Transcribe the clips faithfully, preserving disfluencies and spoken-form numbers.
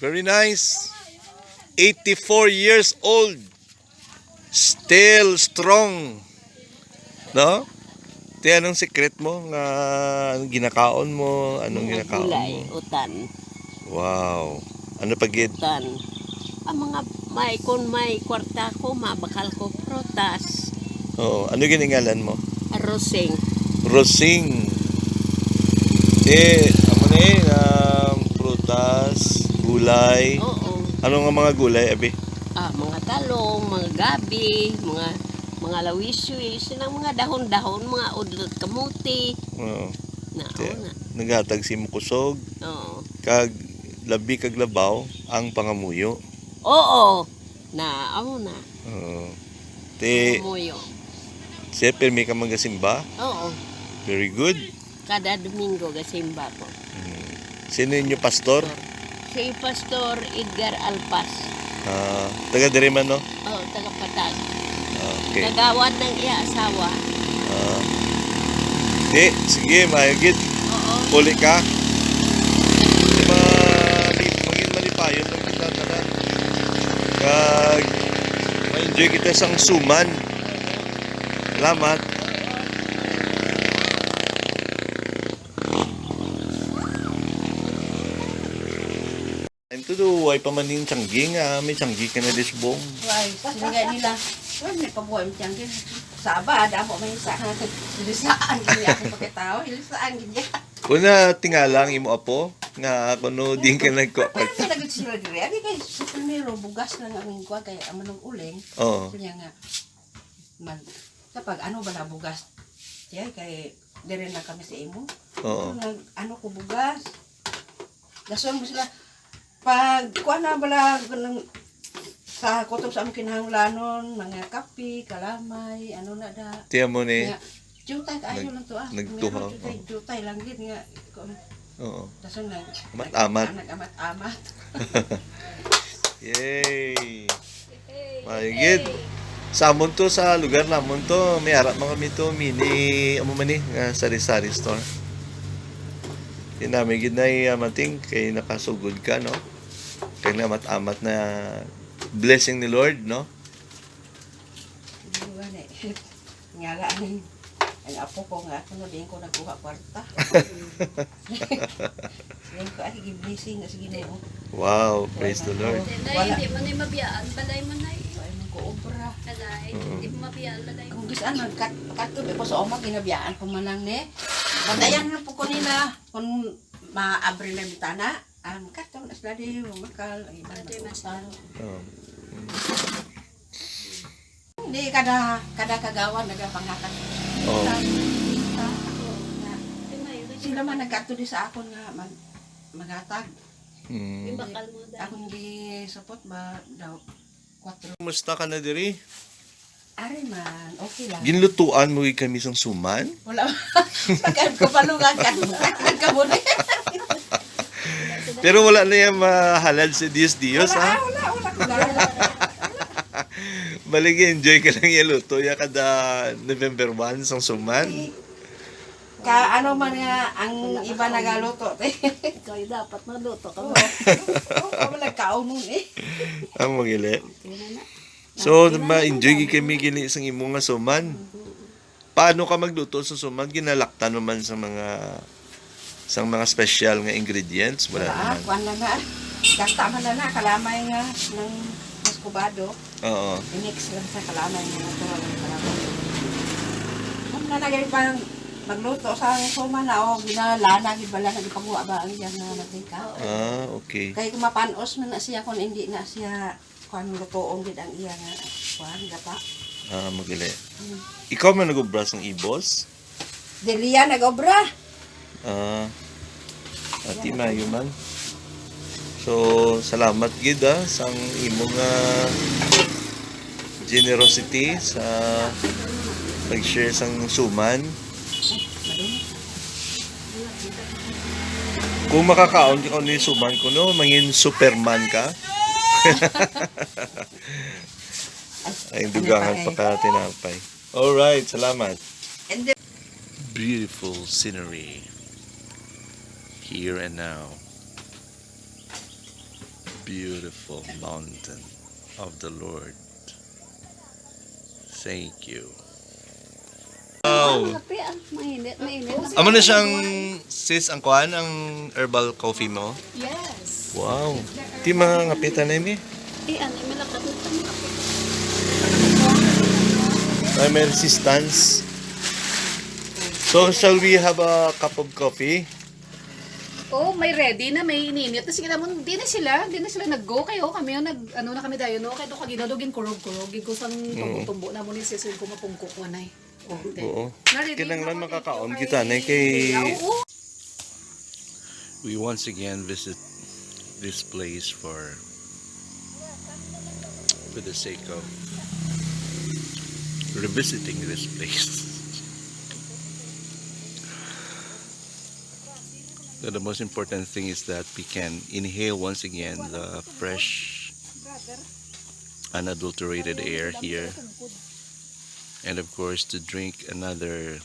Very nice. Eighty-four years old. Still strong. No? Te, anong secret mo nga anong ginakaon mo? Anong Mga ginakaon gulay, mo? Utan. Wow. Ano pa gid? Utan. Ang mga may, kung may kwarta ko, mabakal ko prutas. Oo. Ano gid ang ngalan mo? Rosing. Rosing. Eh, amo na eh, um, prutas, gulay. Oo. Ano nga mga gulay, abi? Ah, mga talong, mga gabi, mga, mga lawiswis, yun ang mga dahon-dahon, mga udlot kamuti. Oo. Na, Kaya, oo na. Naghatag si mo kusog. Oo. Kag labi kag labaw ang pangamuyo. Oo. Na, amo na. Oo. Ti, Pangamuyo. Siya, pirmi ka magasimba? Oo. Very good. Kada Domingo, gasimba ko. Hmm. Sino inyo pastor? Si Pastor Edgar Alpas. Ah, taga diri man, no? Oh, taga Patag. Okay. Kagawad ng iya asawa. Ah. Di, sige, maayo gid. Oo. Uli ka. Di ba, di, maging malipayon lang kita, tanan. Kag, ma-enjoy kita sang suman. Salamat. Time to do, way pa man ning tiyanggi nga, may tiyanggi ka na, Disbong. Why? Sinigay nila. Why, may pabuhay mo tiyanggi? Saba, damo may isa. Hilisaan, gini ako pagkatao. Hilisaan, gini. Una, tingala ang imo apo, nga kuno din ka nagkuha. Ano na gud sila diri? Abi kay sa primero, bugas lang ang kuha kay amo nang uling. Oo. Kanya nga, mag, sa pag ano ba na bugas? Siya kay dire na kami sa imo. Oo. Nag, ano ko bugas? Dason mo sila, pag kuha na bala, kanang, sa kutob sa among kinahanglanon, mga kape, kalamay, ano na da. Tiyan mo ni. Nga, jutay kaayo Nag-, lang to, ah. Nagtuhaw, Meron jutay, oh. Jutay lang gid nga, kuha. Oo. Dason nag-, Amat-amat. Nag-, nag-amat-amat. Yay! Maayo gid. Sa amon to, sa lugar namon to, may ara man kami to, mini, amo man ni, nga sari-sari store. Di nami gid na, ah, mating kay nakasugod ka, no? Kay amat-amat na blessing ni Lord, no? Ano ba ni? Nga lang, ang apo ko nga, ako na din ko nagkuha kwarta. Yan ko, ay, give blessing na sa Ginoo. Wow, praise the Lord. Nay, wala. Hindi mo na mabiyaan, balay mo, Nay. Ay, man ko obra. Alay, Mm. hindi mo mabiyaan, balay mo. Kung gusto, ano, kat-, kato, ko sa oma, ginabiyaan ko man lang, ne. Patayan na po ko nila, kung maabri na bintana, ang kato, nas dali, makal, ay, Ate, mas makal. Oo. Hindi, kada, kada kagawa nagapangatag. Oh. Kita, kita. Sila man nagkadto di sa akon nga mag-, maghatag. Mm. Yung bakal mo, dahil. Akong gisupot ba daw, kwatro. Kumusta ka na diri? Ari man, okay lang. Ginlutuan mo gid kami sang suman? Wala. Pagkan ko palugan ka. Ang kabunin. Pero wala na yan mahalad sa Dios Dios, Wala, ha? Wala, wala, wala. Bali, enjoy ka lang yung luto. Ya kada November one, sang suman. Ka, ano man nga, ang iba nagaluto, te. Ikaw yung dapat magluto ka Oo. mo. Oo, ako nagkaon nun, eh. Ang magili. Yun na na. So, Yun na ma-enjoy na. gid kami gini sang imo nga suman. Paano ka magluto sa suman? Ginalaktan naman sa mga, sa mga special nga ingredients? Wala Wala, naman. Kuwan lang na. Gasta man na na, kalamay nga ng muscovado. Oo. I-mix lang sa kalamay nga natural ang kalamay. Kung na lagay pang magluto sa suman na, o ginalana, gibala na, gipagwa ba ang iyang nga mantika? Ah, okay. Kay kung mapanos man na siya, kung hindi na siya Kuan, lutoon gid ang iya nga, kuan, gata. Ah, magili. Mm. Ikaw man nag-obra sang ibos? Delia nag-obra. Ah, ati Yan. Mayo man. So, salamat gid, ah, sang imo nga generosity sa pag-share sang suman. Kung makakaon ka ni suman ko, no, mangin Superman ka. Ay, dugangan pa ka tinapay. Alright, salamat. And then Beautiful scenery. Here and now. Beautiful mountain of the Lord. Thank you. Wow. Kape, ah, mainit, mainit. Amo na siyang, sis, ang kuan, ang herbal coffee mo? Yes. Wow. Di mga ngapitan na ini? Eh, ano, malakat na itong kape. Ay, may resistance. So, shall we have a cup of coffee? Oh, may ready na, may ininit na. Sige na mo, di na sila, di na sila nag-go kayo. Kami yung nag, ano na kami dayon, no? Kaya doon kagina, doon kurog-kurog. Gikusang Mm. tumbo-tumbo na mo ni Cecil kung mapungkok nga na eh. Oh, di. Oo. Kinahanglan makakaon kita, ne, kay We once again visit this place for, for the sake of revisiting this place. So the most important thing is that we can inhale once again the fresh, unadulterated air here. And of course, to drink another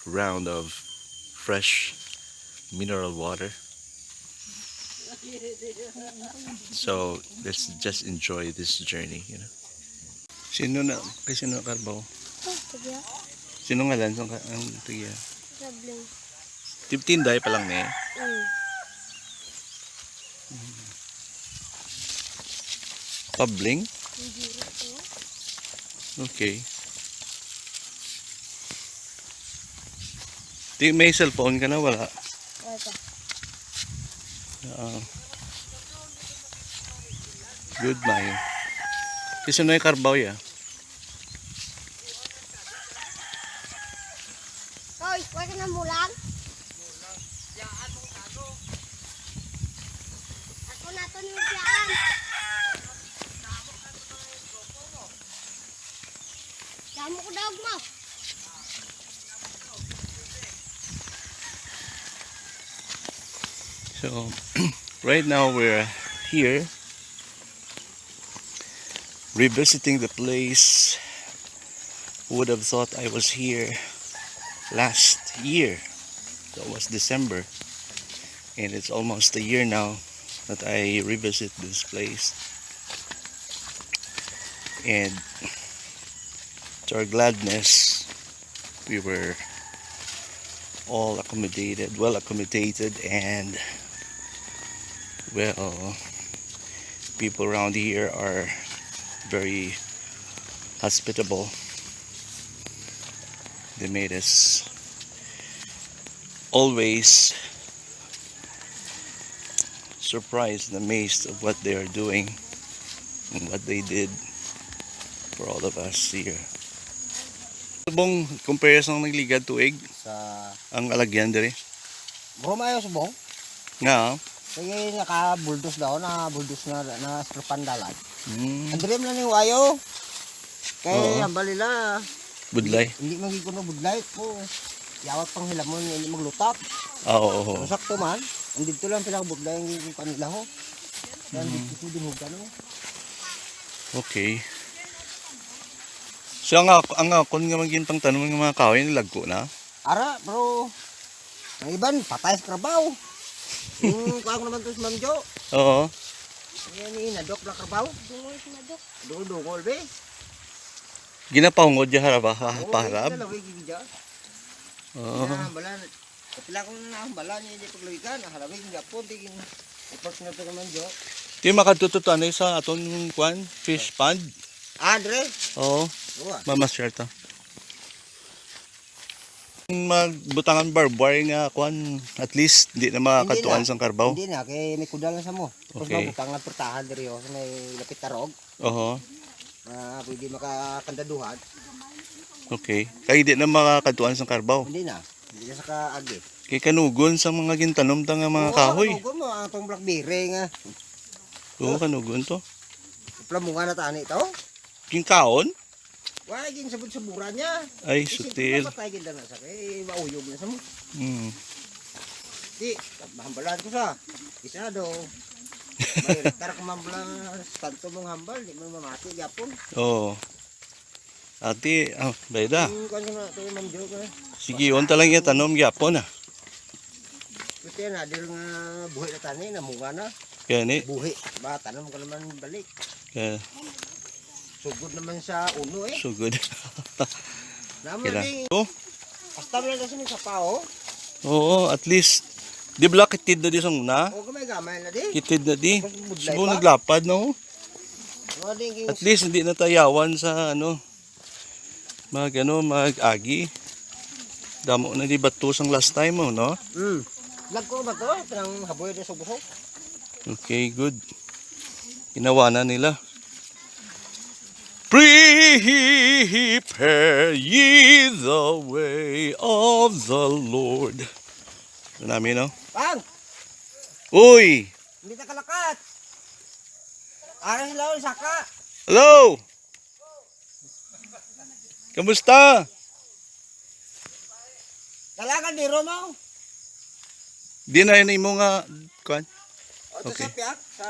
round of fresh mineral water. So, let's just enjoy this journey, you know. Sino na, kay sino na karbaw? Oh, tagya. Sino ngalan sa ka-, ang tagya? Sabling. Tip-, tinday pa lang ni. Mm. Kabling? Hindi rin to. Okay. Di, may cellphone ka na, wala? Wala pa. Oo. Good, Mayo. Kasi na yung karbaw, ya. Hoy, wala ka na mulang? Ako na to ni Jan. Damo ko daog mo. So, right now we're here revisiting the place. Who would have thought I was here last year? That was December. And it's almost a year now that I revisit this place. And to our gladness, we were all accommodated, well accommodated, and, well, people around here are very hospitable. They made us always surprised and amazed of what they are doing and what they did for all of us here. Subong, compare sa nagligad tuig, Sa ang alagyan diri. Bro, maayo subong. Nga. Sige, naka-buldos daw, na-buldos na, na-strupan dalan. Hmm. Ang diri man ni wayo. Kay Oo. Ang balila. Budlay. Hindi, hindi man gid kuno budlay ko. Yawat pang hilamon, hindi maglutap. Ah, oo, oo. Pero sakto man, ang dito lang pinakabudlay ang gikan nila ho. Yan, Mhm. Dito sa Dunhugan, oh. Okay. So, ang ak-, ang akon nga maging pangtanom nga mga kahoy, nilagko na? Ara, bro. Ang iban, patay sa karbaw. Yung kuha ko naman to si Ma'am Jo. Oo. Yan, inadok na karbaw. Dungol si Madok. Dungol-dungol, be. Ginapahungod dya harap, ha, Oo, paharap? Ginalawig yung dyan. Oo. Ginahambala. Kapila ko na ang bala niya, di paglawigan. Ang halawig, yung Japon, di yung effort na to naman, Jo. Di makatututuan eh sa aton, kwan, fish pond. Ah, Andre? Oo. Oo, ah. Mamasyal ta. Magbutangan barbed wire nga, kwan, at least, di na makakatuan Hindi na. sang karbaw. Hindi na, kay may kudal na sa mo. Tapos Okay. mabutangan portahan diri, oh, sa may lapit tarog. Oho. Ah, pwede makakandaduhan. Okay. Kay di na makakatuan sang karbaw. Hindi na. Hindi na sa kaagi. Kay kanugon sa mga gintanom ta nga mga Oo, kahoy. Kanugon mo, ang tong blackberry nga. Oo, kanugon to. Plamungan na tani to. Ginkaon? Wala, ginsabod-saburan niya. Ay, Isip sutil. Ko, patay gid na sa kay mauyog na sa mo. Hmm. Di, hambalan ko sa. Isa do. May rektar ka mambala, tanto mong hambal, di mo mamati gyapon. Oo. Ati, ah, bayda. Yung kanya na, ito yung manjo ko eh. Sige, unta lang iya tanom gyapon ah. Kasi na, dil nga buhay na tani, namunga na. Kaya ni. Buhi. Ba, tanom ka naman balik. Kaya. Sugod naman sa uno eh. Sugod. Naman kaya lang. Ding. Oh? Hasta mo lang kasi may sapa, oh. Oo, at least. Di ba kitid na di sang una? Oo, gamay-gamay na di. Kitid na di. Tapos budlay pa. Subong naglapad, no? Mga ding. At least, hindi na tayawan sa, ano, mag, ano, mag-agi. Damo na di bato sang last time, oh, no? Mm. Lag ko ba to? Pinang haboy na sa buhok. Okay, good. Inawanan nila. Prepare ye the way of the Lord. Ito namin, no? Pang! Uy! Hindi ka kalakat. Ara sila, oh, saka. Hello! Kamusta? Kailangan biro mo. Di na yun imo nga, kuan? O, ito okay. Sa piyak, sa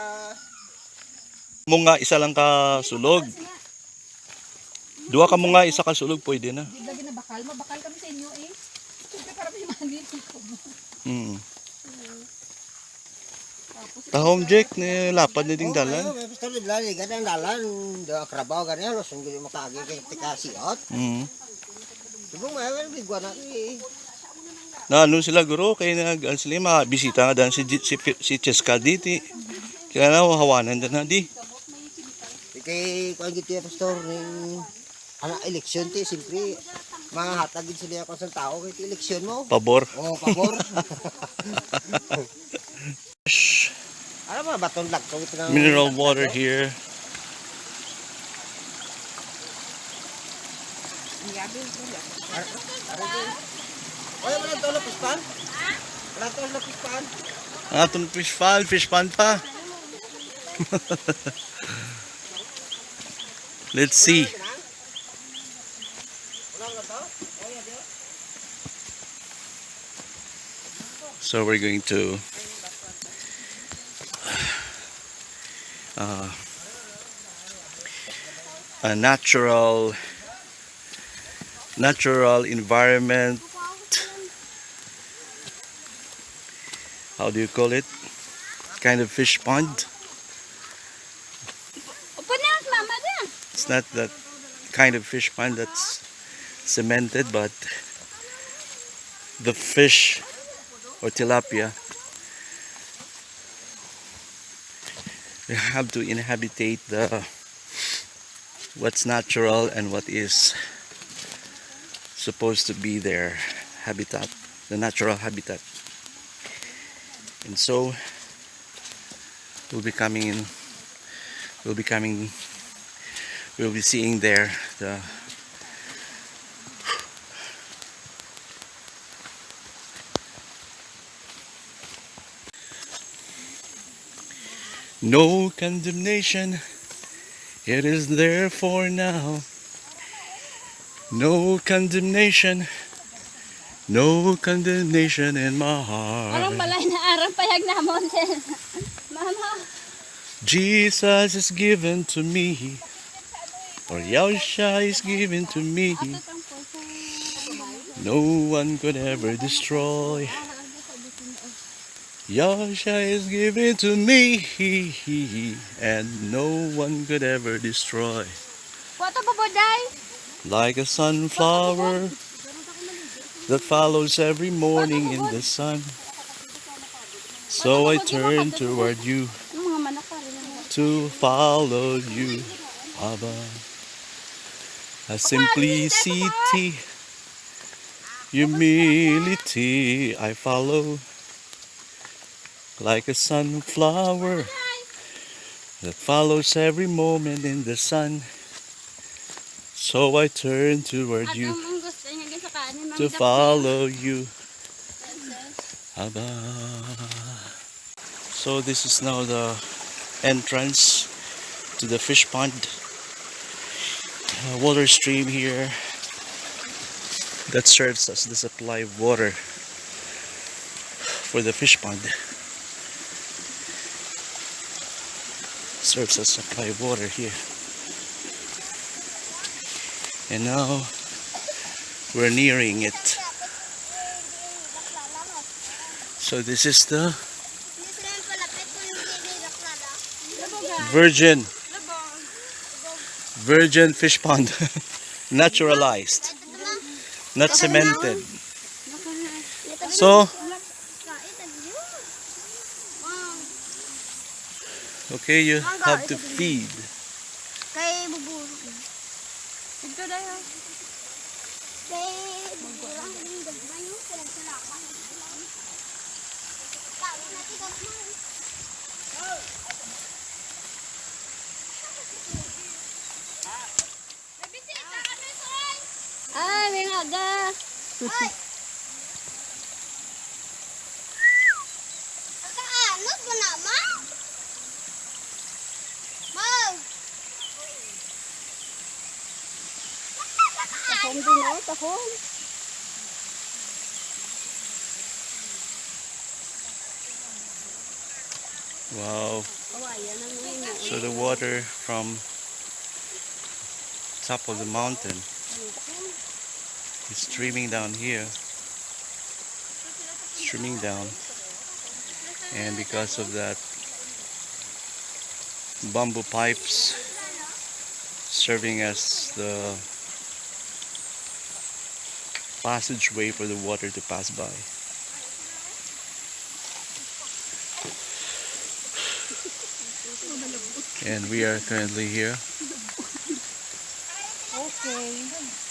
mo nga isa lang ka sulog. Duha ka mo nga isa ka sulog, pwede na. Di lagi na bakal. Mabakal kami sa inyo eh. Siyempre, para may manit. Mm. Tahom, Jack, nilapad na ding dalan. Oh, may pastor, di lagi, ganang dalan. Da, trabaho, gani, halos, hindi makaagi kay tika siot. Mm. Subong, may, may bigwa na, eh. Na, ano sila, guro, kay nag, ano sila, mga bisita nga dan si, si, si Cheska diti. Kaya na, hawanan na na, di. Kay, kuan gid, pastor, ning, ana, eleksyon, ti, siyempre, mahatag gid sila ako sa tao, kay eleksyon mo. Pabor. Oh, pabor. Ano ba, batong lagkong ito ng mineral water here. Oy, wala to, wala fish pond? Wala to, wala fish pond? Ang atong fish pond, fish pond pa. Let's see. So we're going to, uh, a natural, natural environment. How do you call it? Kind of fish pond. Open na, mama, dyan. It's not that kind of fish pond that's cemented, but the fish or tilapia, they have to inhabitate the, what's natural and what is supposed to be their habitat, the natural habitat. And so, we'll be coming in, we'll be coming, we'll be seeing there the no condemnation, it is there for now. No condemnation, no condemnation in my heart. Parang balay na arang payag namon, sir. Mama. Jesus is given to me, or Yahusha is given to me. No one could ever destroy. Yahusha is given to me, and no one could ever destroy. Kuha to, Boboday. Like a sunflower that follows every morning in the sun, so I turn toward you to follow you, Abba. A simplicity, humility I follow, like a sunflower that follows every moment in the sun. So I turn toward you to follow you, Abba. So this is now the entrance to the fish pond. Uh, water stream here that serves as the supply of water for the fish pond. Serves as supply of water here. And now we're nearing it. So this is the Virgin. Virgin fish pond. Naturalized. Not cemented. So, okay, you have to feed. Kay buburo. Ito na yun. Kay buburo ang gagmay yung salakan. Ay, may aga. Ay. Nakaanod mo naman? Mom. Tahong din, oh, tahong. Wow. So the water from top of the mountain is streaming down here, streaming down, and because of that, bamboo pipes serving as the passageway for the water to pass by. And we are currently here. Okay.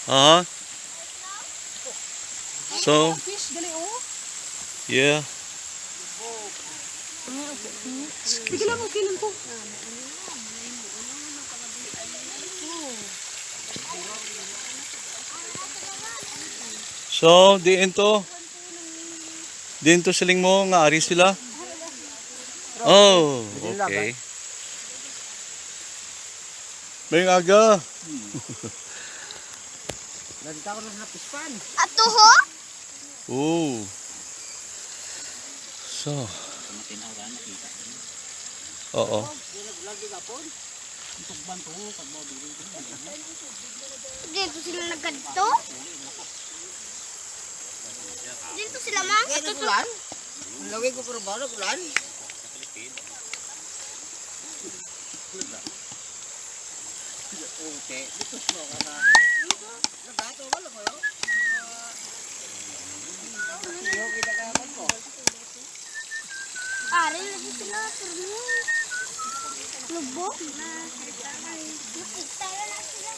Uh-huh. So, fish, gali, oh. Yeah. Excuse me. Sige lang, okay lang ko. So, diin to? Diin to siling mo nga ari sila? Oh, okay. May aga. Nagkita ko na sa pispan. Ato ho? Oh. So. Oo. Lagi gapon. Tugban to, pag mo dili. Dito sila nagkadto? Dito sila, ma? Ito, ulan? Ang lawig ko, pero bawal ulan. Ute, dito sila ka na. Nagato, wala mo yun? Iyo, kita ka mo. Ari lagi sila, turno. Lubok. Nakita na sila.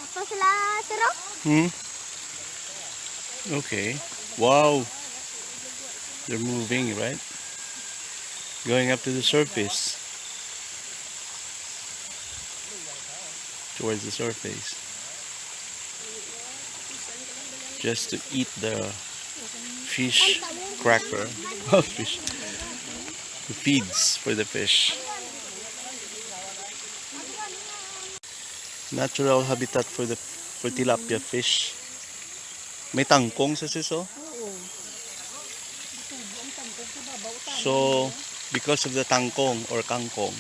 Ato sila, sir, oh. Hmm? Okay. Wow. They're moving, right? Going up to the surface. Towards the surface. Just to eat the fish cracker. Fish. The feeds for the fish. Natural habitat for the, for tilapia fish. May tangkong sa siso. Oo. Ang tangkong sa babaw, tangkong. So, because of the tangkong or kangkong,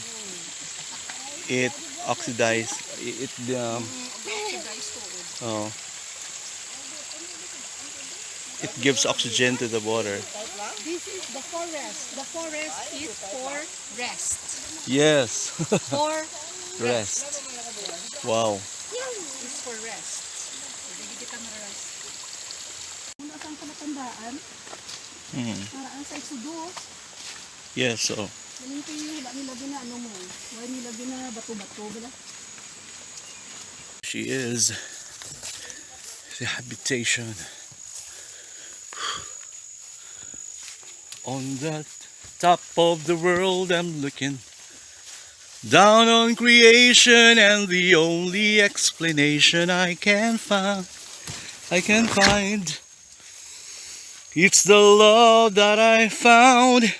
it oxidize, it, um, oxidize to. Oh. It gives oxygen to the water. This is the forest. The forest is for rest. Yes. For rest. Rest. Wow. It's for rest. Pwede kita ma-rest. Wala sang palatandaan. Hmm. Para sa Exodus. Yes, so. Galing kayo, wala nila gina-, ano mo. Wala nila gina-bato-bato, wala. She is the habitation. On the top of the world, I'm looking down on creation, and the only explanation I can find, I can find, it's the love that I found.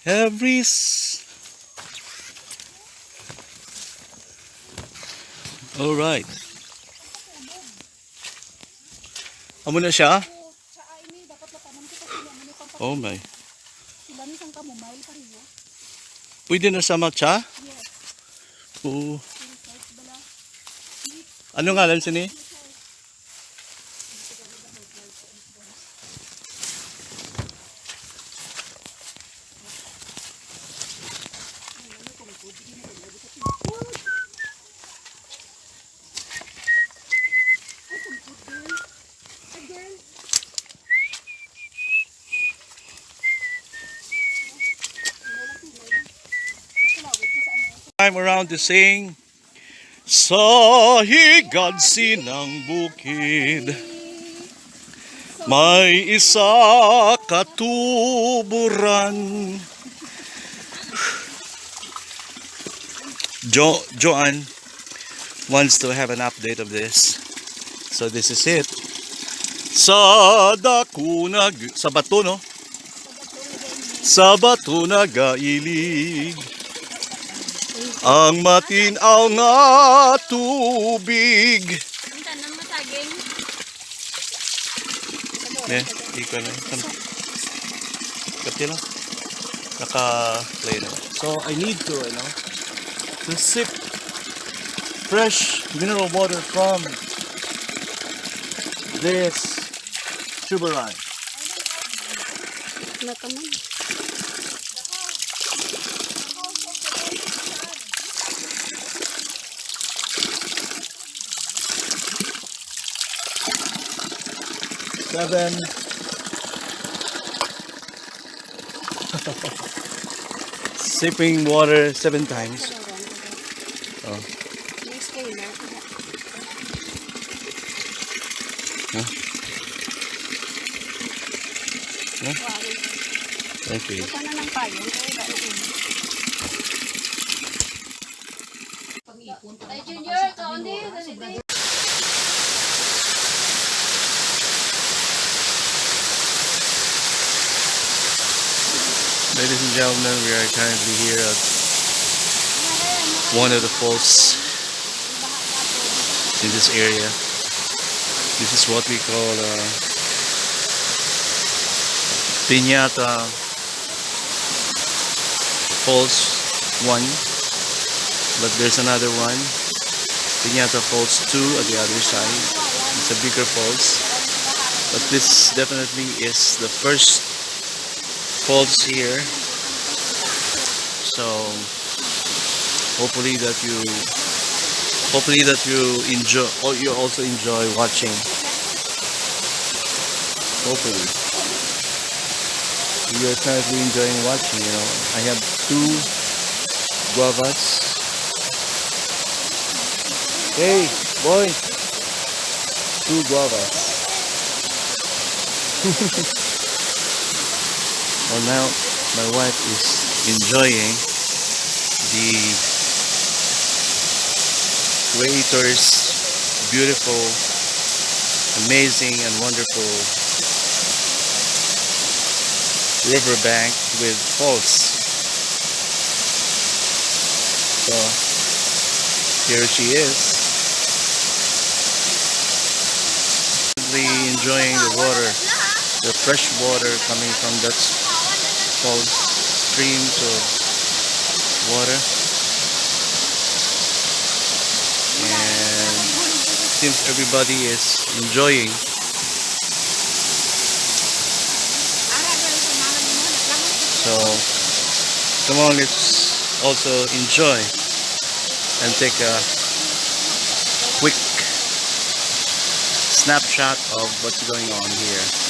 Every s-, all right. Amo na siya? Oh my. Pwede na sa matcha? Oo. Ano ngalan sini? Time around to sing, "Sa higad sinang bukid, may isa ka tuburan." Jo-, Joanne wants to have an update of this. So this is it. Sa dako nag-, sa bato, no? Sa bato nagailig ang matinaw nga tubig. Ang tanang masaging. Yeah, ikaw na. Sam-, kapila? Naka-play na. So, I need to, ano, to sip fresh mineral water from this tuburan. Nakaman. Seven. Sipping water seven times. Oh. May sprayer. Huh? Huh? Thank you. Ito na ng payong. Kaya ba, Ladies and gentlemen, we are currently here at one of the falls in this area. This is what we call, uh, Piñata Falls one, but there's another one, Piñata Falls two, at the other side. It's a bigger falls, but this definitely is the first falls here. So hopefully that you, hopefully that you enjoy, or you also enjoy watching. Hopefully. We are currently enjoying watching, you know. I have two guavas. Hey, boy. Two guavas. Well, now my wife is enjoying the Creator's beautiful, amazing, and wonderful riverbank with falls. So, here she is. Enjoying the water, the fresh water coming from that falls, streams of water. And seems everybody is enjoying. So, come on, let's also enjoy and take a quick snapshot of what's going on here.